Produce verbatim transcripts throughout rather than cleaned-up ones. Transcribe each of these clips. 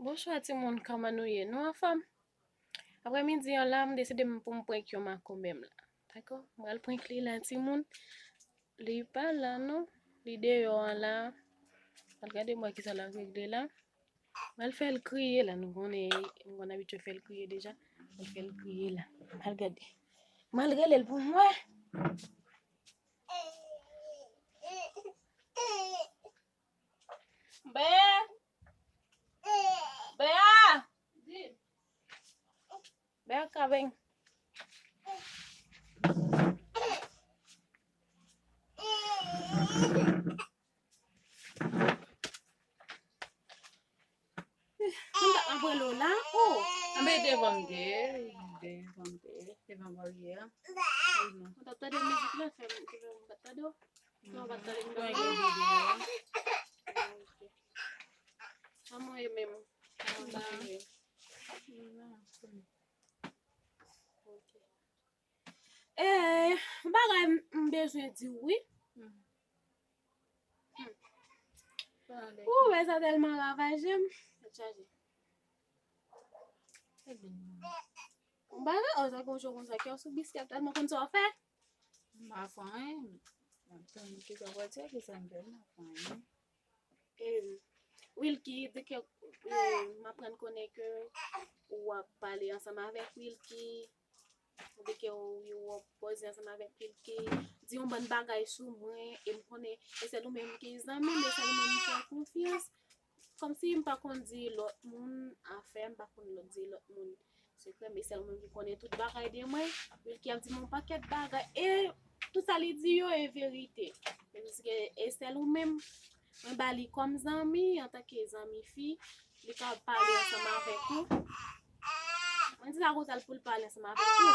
Bonswa timoun, kòman nou ye? Nou anfòm? Aprè midi an la, m deside m pou m prank yon makonbè m la. Dakò? M pral prank li la timoun. Li pa la non. Li deyò an la. Al gade m wè kisa l ap regle la. M pral fè l kriye la. Nou konnen, m konn abitye fè l kriye deja. M pral fè l kriye la. Al gade. M pral rele l pou m wè. Bè! Bè a! Bè a ka vin. Mwen ta ap rele w la. Oh! Anben devan m te ye, devan m te ye, devan baryè a. Mwen t ap tande mizik la, fè m, fè m pa t tande w. Non, w pa t tande mizik la. Kòman w ye menm? Kòman w ye? Ok. Eh, bagay m, m bezwen di w, wi. Ou wè sa tèlman ravaje m. Tèt chaje. Yon bagay, oh, sa gon jou konsa, kè w sou biskèt, tèlman konn sa w fè. M pa fè anyen. M ap tann kisa w pral di a, kisa m fè, m pa fè anyen. Em, Wilky, di ke, em, m aprann konnen ke w ap pale ansanm avèk Wilky. Di ke w, w ap poze ansanm avèk Wilky. Di yon bann bagay sou mwen. E m konnen, e sèl ou menm ki zanmi m, e sèl ou menm m fè konfyans. Kòmsi m pa konn di lòt moun afè, m pa konn lòt di lòt moun sekrè, men sèl ou menm ki konnen tout bagay de mwen. Wilky ap di m yon pakèt bagay, e tout sa li di yo e verite. Se jis ke e sèl ou menm, mwen ba li kòm zanmi, antanke zanmi fi, li ka pale ansanm avèk ou. Mwen di sa konsa l pou l pale ansanm avèk ou.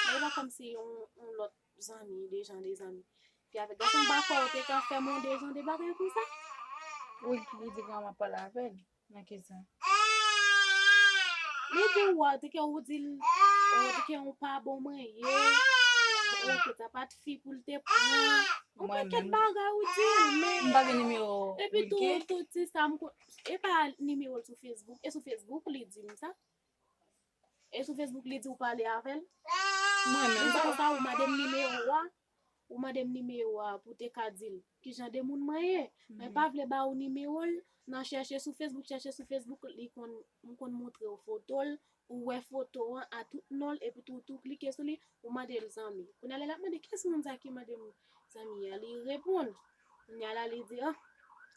Men e pa kòmsi yon, yon lòt zanmi, de jan de zanmi. Fi avèk gason, m pa kwè ou te ka fè m yon de jan de bagay konsa. Wi, li di kòman m ap pale avè l. Nan kisa? Li di w, di ke ou di l, ou di ke ou pa bon mwen ye, ou te sa pa t fi pou l te pran. Yon pakèt bagay ou di l, men. M pa gen nimewo Wilky. Epi tou, tou ti sa m kon-, e pa nimewo l sou Facebook, e sou Facebook li di m sa. E sou Facebook li di w pale avè l. Mwen menm. Li di konsa ou mande m nimewo a, ou mande m nimewo a pou te ka di l kijan de moun mwen ye. Men pa vle ba ou nimewo l, nan chèche sou Facebook, chèche sou Facebook, li konn, m konn montre w foto l, ou wè foto an a tout non l, epi tou, tou klike sou li, ou mande l zanmi. Kounye a lè l ap mande kiyès moun sa ki mande m zanmi a, li reponn. Kounye a la li di, ah,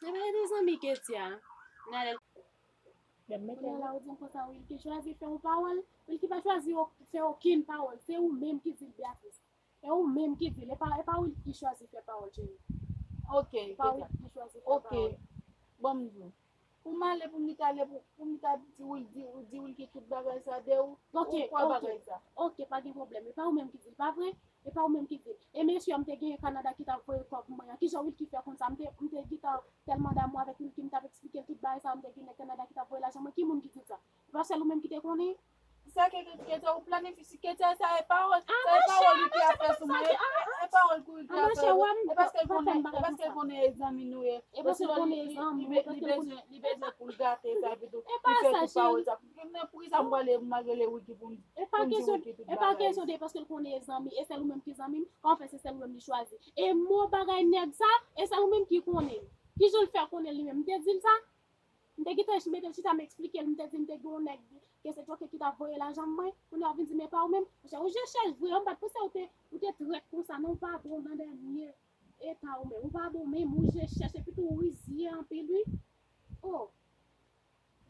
e pa de zanmi Ketia. Kounye a lè l Kounye a la ou di m konsa, Wilky chwazi fè yon pawòl. Wilky pa chwazi o-, fè okenn pawòl. Se ou menm ki di l, Beatrice. E ou menm ki di l. E pa, e pa Wilky ki chwazi fè pawòl, cheri. Ok, e pa Wilky ki chwazi fè pawòl. Ok. Bon, m di w. Pou m ale, pou m li ta ale, pou, pou m li ta di Wil-, di, di Wilky tout bagay sa de ou, ou kwè bagay sa. Ok, pa gen pwoblèm. E pa ou menm ki di l, pa vre? E pa ou menm ki di l. E mesye a m te genyen Kanada ki t ap voye kòb mwen an. Kijan Wilky fè konn sa? M te, m te gentan tèlman damou avèk Wilky, m t ap eksplike l tout bagay sa yo, m te gen nèg Kanada ki t ap voye lajan mwen. Ki moun ki di l sa? E pa sèl ou menm ki te konnen? Sa ke, ke, ke, ke ou planifye, si ke sa e pawòl, sa e pawòl Wilky ap fè sou mwen, e pawòl Wilky ap fè, e paske l konnen, e paske l konnen e zanmi nou ye. E paske l konnen e zanmi nou ye, li bezwen, li bezwen pou l gate sa, epi tou, li fè tout pawòl sa. Poukisa m prale, m prale Wilky pou m, pou m di Wilky tout bagay? E pa kesyon de paske l konnen e zanmi, e sèl ou menm ki zanmi m, anfen, se sèl ou menm li chwazi. E mo bagay nèg sa, e sèl ou menm ki konnen. Kijan l fè konnen li menm? M te di l sa? M te gentan mete l chita, m eksplike l, m te di m te gen yon nèg ke se Joker ki t ap voye lajan mwen. Kounye a w vin di m e pa ou menm. Monchè, ou je chèch vre, m pa t panse ou te, ou te trèt konsa, non, ou pa bon nan dènye eta ou menm. Ou pa bon menm, ou je chèch, epi tou ou rizye anpil, wi. Oh!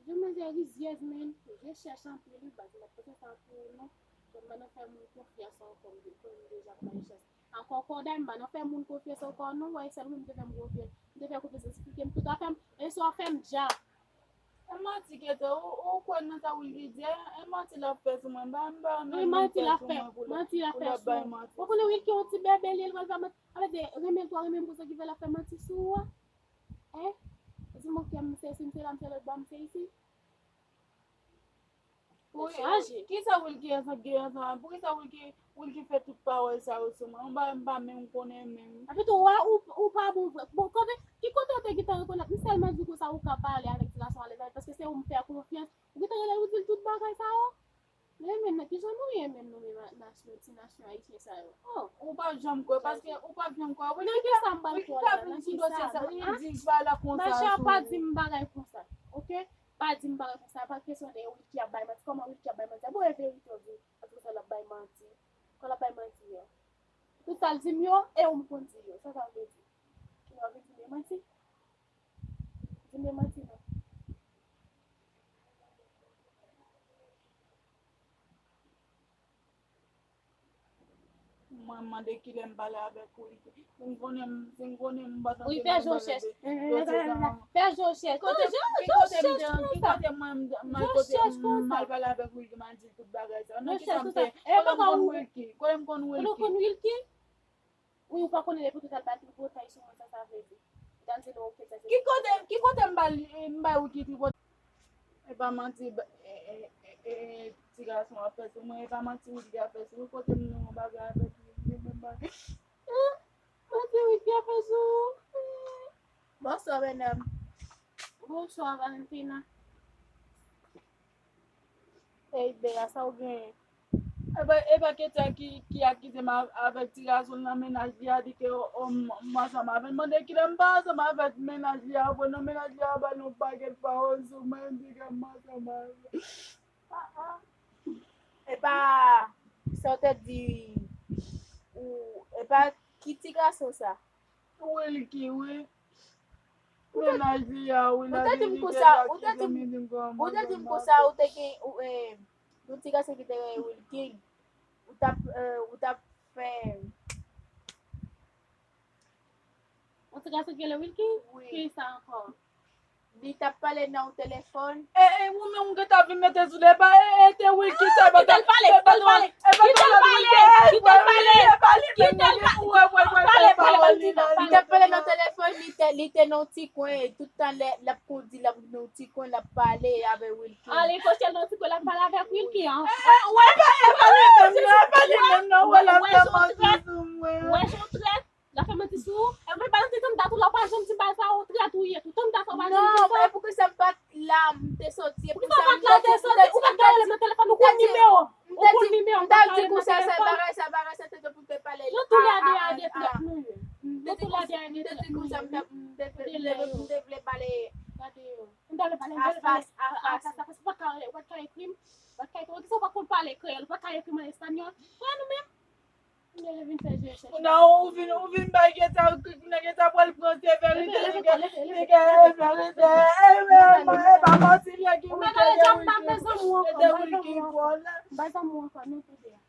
Demoiselle rizyèz, men, je chèch anpil, wi, baz, m ap pote sa pou ou, non. Sèlman nou fè moun konfyans ankò, m de-, m deja bay chans. Ankò kòday, m pa nan fè moun konfyans ankò, non, wè, sèl ou menm te fè m konfyans. M te fè konfyans, eksplike m tout afè m, e sa w fè m dja. E manti Keto, ou, ou kwè nan sa Wilky di a, e manti l ap fè sou mwen, m pa, m pa renmen moun fè sou mwen pou l, pou l ap bay manti. Ou konnen Wilky yon ti bèbè li ye, li pral fè manti. Sa vle di, renmen l twò renmen m konsa ki fè l ap fè manti sou ou a? Hein? Ou di m ok, m se isi, m se la, m se lòt bò, m se isi. Wi, chaje. Kisa Wilky ansanm gen ansanm? Poukisa Wilky, Wilky fè tout pawòl sa yo sou mwen? M pa, m pa menm konnen menm. Epi tou, ou, ou pa bon vre. Bon, kote, ki kote w te gentan rekonèt? M sèlman di konsa ou ka pale avèk ti gason alèz, paske se ou m fè konfyans. Ou gentan rele l, ou di l tout bagay sa yo? Men menm nan kijan nou ye menm, nou menm nasyon, ti nasyon ayisyen sa yo? Oh, ou p ap janm kwè, paske ou p ap janm kwè. Nan kisa m pral kwè la? Nan kisa? Nan kisa? Li di bagay la konsa. Machè, pa di m bagay konsa, oke? Pa di m bagay konsa, pa kesyon de Wilky ap bay manti. Kòman Wilky ap bay manti? Bon, e verite w di. Apre sa, l ap bay manti. Kòman l ap bay manti yo? Tout sa l di m yo, e ou m konn di yo. Sa sa vle di? Ou ap vin di m e manti? Di m e manti non. Mwen mande kilè m pale avèk Wilky. Si m konnen m, si m konnen m pa t antre nan bagay de dosye sa. Fè je w chèch. Kote, ki kote m te, ki kote mwen m, mwen kote m mal pale avèk Wilky, m al di l tout bagay sa. Nan kisa m te, kote m konn Wilky? Kote m konn Wilky? Wi, ou pa konnen depi w te al bay tripotay sou mwen, sa sa vle di. Ou t al di nou, oke, sa se. Ki kote, ki kote m bay, m bay Wilky tripotay? E pa manti, e, e, e, e, ti gason ap fè sou mwen, e pa manti Wilky ap fè sou mwen, kote m nan yon bagay avèk li, li menm bagay. Manti Wilky ap fè sou ou. Bonswa, medam. Bonswa, Valentina. Ey, Bea, sa w genyen? E pa, e pa Ketia ki, ki akize m a-, avèk ti gason nan mennaj li a, di ke, o, o, m, m ansanm avè l. Mande kilè m pa ansanm avèk mennaj li a, apre nan mennaj li a ba l yon pakèt pawòl sou mwen, di ke m ansanm avè l. Ah, ah. E pa, sa w te di, ou, e pa ki ti gason sa? Wilky, wi. Mennaj li a, wi, l ap di li te la ki fè m di m kòman. Ou te di m konsa, ou te gen, ou, eh, yon ti gason ki te rele Wilky. Ou t ap, eh, ou t ap fè. Yon ti gason ki rele Wilky? Wi. Ki sa ankò? Li t ap pale nan yon telefòn. E, e, ou menm ou gentan vin mete sou deba, e, e, te Wilky sa, e pa t ap, e pa t ap, e pa t ap Wilky, e pa li menm, e pa li menm, ou wè, wè, wè, wè, pale, pale, pale, li t ap pale nan telefòn, li te, li te nan yon ti kwen, e tout tan lè, l ap kondi, l ap nan yon ti kwen, l ap pale avè Wilky. Ale, kote l nan yon ti kwen, l ap pale avèk Wilky, an? E, e, ou wè, e pa, e pa li menm, non, e pa li menm, non, ou wè, l ap fè manti sou mwen. Ou wè, jan w trèt. L ap fè manti sou ou? Epi, pandan te tann dat ou la, ou pa janm di m bagay sa, ou trèt ou ye tou. Tann dat ou pa janm di m sa. Non, e poukisa m pa t la, m te soti, e poukisa m pa t la, te soti, ou pa t ka rele m nan telefòn, ou konn nimewo. Ou konn nimewo, m pa t ka rele m nan telefòn. M t ap di konsa, sa, bagay sa, bagay sa, te pou te pale. Nou tou lè de a de trèt nou ye. Nou tou lè de a de trèt nou ye. M te di konsa, m t ap, m te, m te, m te vle pale. Gade yo. M t ap vle pale, m t ap vle pale a fas, a fas. Ou pa t ka, ou pa t ka ekri m. Ou pa t ka ekri m. Poukisa ou pa konn pale kreyòl? Ou pa t ka ekri m an espanyòl? Wè nou menm. Kounye a vin fè je w chèche. Kounye a ou vin, ou vin bay Ketia, kounye a Ketia pral pran se verite, li gen, li gen verite. E, men, e pa manti, li gen verite, gen verite. E te Wilky pran la. M pa zanmi w ankò, non, tande a.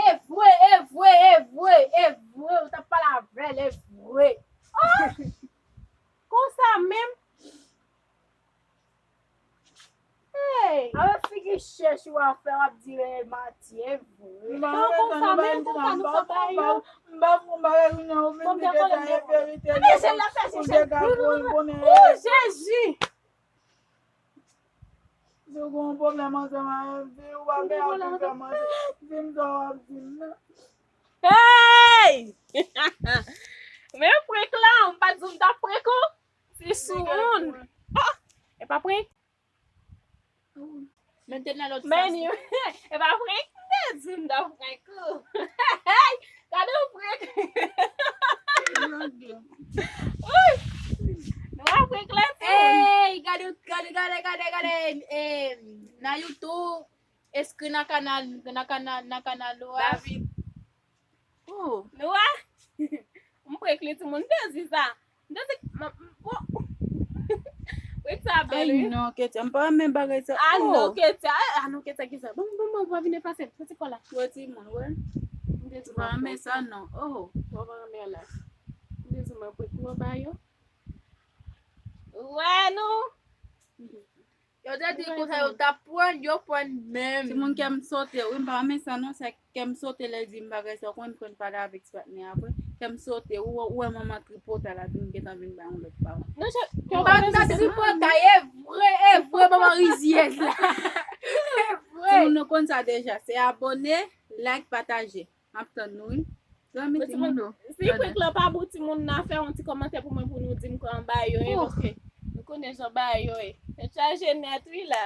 E vre, e vre, e vre, e vre, ou t ap pale avè l, e vre. Oh! Konsa menm. Hey! Avèk figi chèch ou ap fè, w ap di e manti, e vre. Bon, konsa menm, konsa nou fè bagay yo. M pa fè yon bagay, kounye a ou vin di ke sa e verite. Gade jèl la fè jèl. Ou te ka konn konnen. Oh, Jezi! Si w gen yon pwoblèm ansanm avè m, di ou pa gen a pou fè manti. Di m sa w ap di m nan. Hey! Men prank la, m pa t di w m t ap prank ou? Ti soumoun. Oh, e pa prank? Men te nan lòt fas. Men, e pa prank? M te di m t ap prank ou. Hey! Gade yon prank. Ui! Nou pa prank la, ti moun. Hey! Gade, gade, gade, gade, gade. Eh, nan YouTube, eskri nan kanal, nan kanal, nan kanal ou a. David. Oh. Nou wè? M prank li, ti moun, m te di sa. M te di, m, m, bon. Prank sa bèl, wi. Ay non, Ketia, m pa renmen bagay sa. Ah non, Ketia, ah non, Ketia, ki sa? Bon, bon, bon, bon, vin efase m. Soti kò la. Wè, ti moun, wè. M te di m pa renmen sa, non. Oh. Ou pa renmen la. M te di mwen prank ou anba yo. Wè, nou. Yo te di konsa yo t ap pran, yo pran menm. Timoun, kè m sote, wi, m pa renmen sa non, se kè m sote lè di m bagay sa, ou konn, konn pale avèk ti patnè apre. Kè m sote, ou, ou wè manman tripotay la vin gentan vin bay yon lòt pawòl. Non, je, m pa nan tripotay, e vre, e vre, manman rizyèz la. E vre. Timoun, nou konn sa deja, se abòne, like, pataje. M ap tann nou, wi. Zanmi timoun yo. Si prank lan pa bon, timoun, nan fè yon ti kòmantè pou mwen, pou nou di m kòman bagay yo ye, paske nou Konnen jan bagay yo ye. Tèt chaje nèt wi la.